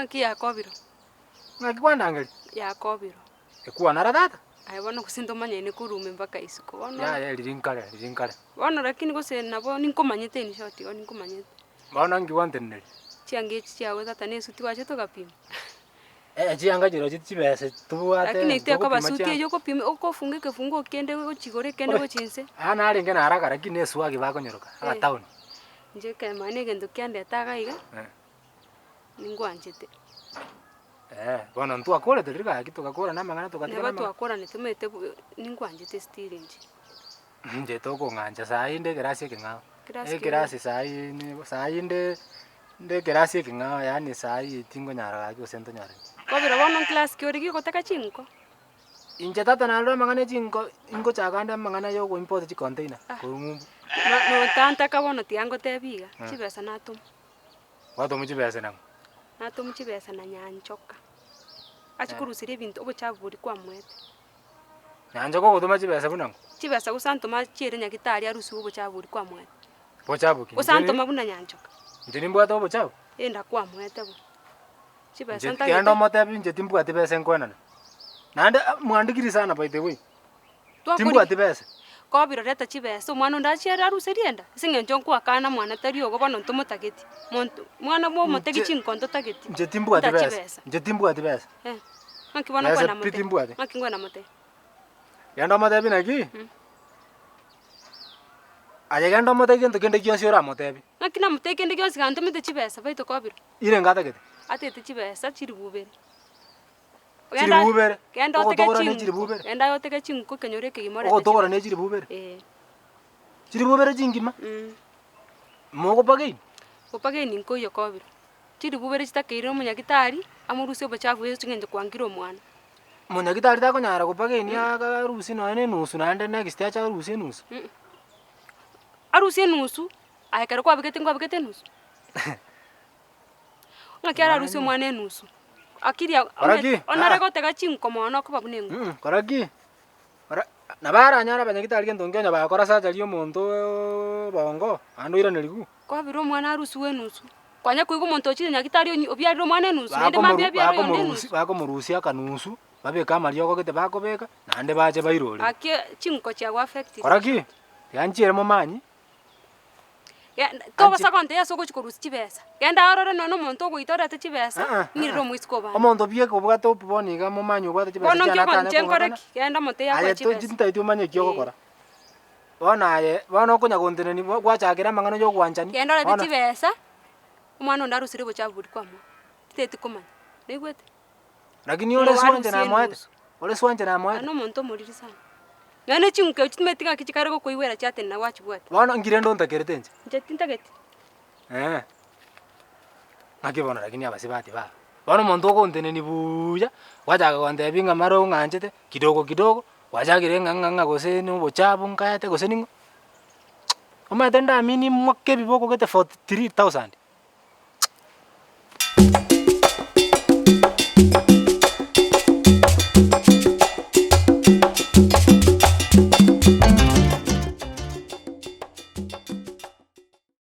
Ng'aki yakobirwe? Ng'aki kwandangeria? Yakobirwe. Ekwanara tata? Aye bono gose ntomanyaine korwa ime mpaka isiko bono. Yaya riria nkare, riria nkare. Bono lakini gose nabo ninkomanyete in short igo ninkomanyete. Bono nki gwanteneneria? Chianga echi chiago tata na esuti gwachete ogapima. Eh chianga chirochio chibesa tobwate Lakini intwe ekoba togopima suti chianga. eywo okopima okofunga ekefunguo kende ochigore ekende gochia inse. Aya narenge naraga lakini na eswagi bakonyoroka, agataoni. Inche ekemani egento kiandeta iga iga, Eh. ningwanchete. Eh, bono ntwakorete riria gaki togakorana amang'ana togatigana Neba amang'ana. twakoranete omanyete bu ningwanchete still inche. Inche tokong'ancha saa inde ekerasi ekeng'ao, Ekerasi keng'ao. ekerasi saa hii ni saa hii inde inde ekerasi ekeng'ao yaani saa hii tingonyara gaki gose ntonyorani. Kobera bono nclass ki ore gotaka chinko? Inche tata narora amang'ana ya chinko, ingochaka ande amang'ana ya ogoimport chicontainer Ah. korwa ng'umbu. No notantaka bono tiga ngotebi iga, Eh. chibesa natoma. Gwatoma chibesa nang'o? Natoma chibesa na nyanchoka, ache koruseria ebinto obochafu boria kwamoete. Nyanchoka ogotoma chibesa buna ng'o? Chibesa gose antoma achiere nyagetari arusiwe obochafu boria kwamoete. Bochafu ki? Gose Inche antoma buna nyanchoka. Inche nimbwate obochafu? Enda kwamoete bo. Chibesa Inche ntagete. genda omotebi inche timbwati besa nkoenana. Naende mwandikiri sana by the way. Timbwati besa. Kobiro reta chibesa omwana onde achiere aruserie enda, ase eng'encho nkoakana mwana tari ogo bono ntomotageti, monto mwana bwa omotegi Inche- chinko ntotageti, Inche timbwati nta besa, chibesa. inche timbwati besa. Eh, ng'aki bono Besa nkwena pi mote, timbwati. ng'aki nkwena mote. Genda omotebi naki, aye genda omotebi gento kende gionsi oramotebi. Ng'aki namotebi kende gionsi gantomete chibesa baito kobiro. Ire ngatagete. Atete chibesa chilifu ibere. Chilifu ibere, Genda otege ogotogora ne chinko, chilifu ibere. genda otege chinko ekenyoro ekegima orete Ogotogora chibesa. ne chilifu ibere. Eh. Chilifu ibere chingima, Mm. mogopageni. Gopageni nkoiyo kobiro. Chilifu ibere chitakeire omonyagitari, amorusie obochafu ase eng'encho kwangire omwana. Monyagitari takonyara gopagenia akarusie nonya na enusu naende next ache arusie enusu. Mm. Arusie enusu, aye ekero kwabegete nkwabegete enusu? Ng'aki ararusie omwana enusu? Akiri Kora ki? onare Ah. gotega chinko mono okoba buna eng'uko. Mm, kora ki? Kora nabo aranyare abanyagitari gento nki onye bagokora surgery omonto obongo, naende oiraneriwu. Kwabire omwana arusiwe enusu, kwanya koigwa omonto ochire nyagitari onyi obiarire omwana enusu naende Bakomoru mambia abiare oyonde bakomorusi enusu. bakomorusia akanusu, babeke amariogo gete bakobeka, naende bache bairorere. Gaki chinko chiago affected. Kora ki? Tiga nchiere momanyi. Togosa gontebia ase ogochia korusia chibesa, genda orore nonya na omonto ogoita orete chibesa, Ah, ah, ng'irere ah. omoiseke obande. Omonto bieka obwate obu bono iga momanyi obwate chibesa Bono chiane nki atanye okonche nkore kong'akana. ki? Genda omotebi akoe Aye to chibesa. ntagete omanye eki Eh. ogokora. Bono aye, bono okonya gontenenia bwa gwachakera amang'ana ya obwanchani, Genda orete bono chibesa, omwana onde arusirie obochafu boria kwamoa, titeti komanya, naigwete? Lakini ore Ng'o swanche arusie namoete, enusu. ore swanche namoete. Aye nomonto omoriri sana. Nonya ne ching'uko echio chitimeti ng'aki chikare gokoigwera chiatenena gwachibwate. Bono nki rende ontakerete inche? Inche tintageti. Eh. Ng'aki bono lakini abasibati baba. Bono omonto ogontenenia buuya, gwachaka gontebia ng'a mara ong'anchete, kidogo kidogo, gwachakire ng'a ng'a ng'a gose na obochabu nkaete gose ning'o, omanyete ndamini mwaka ebiboko gete 43000.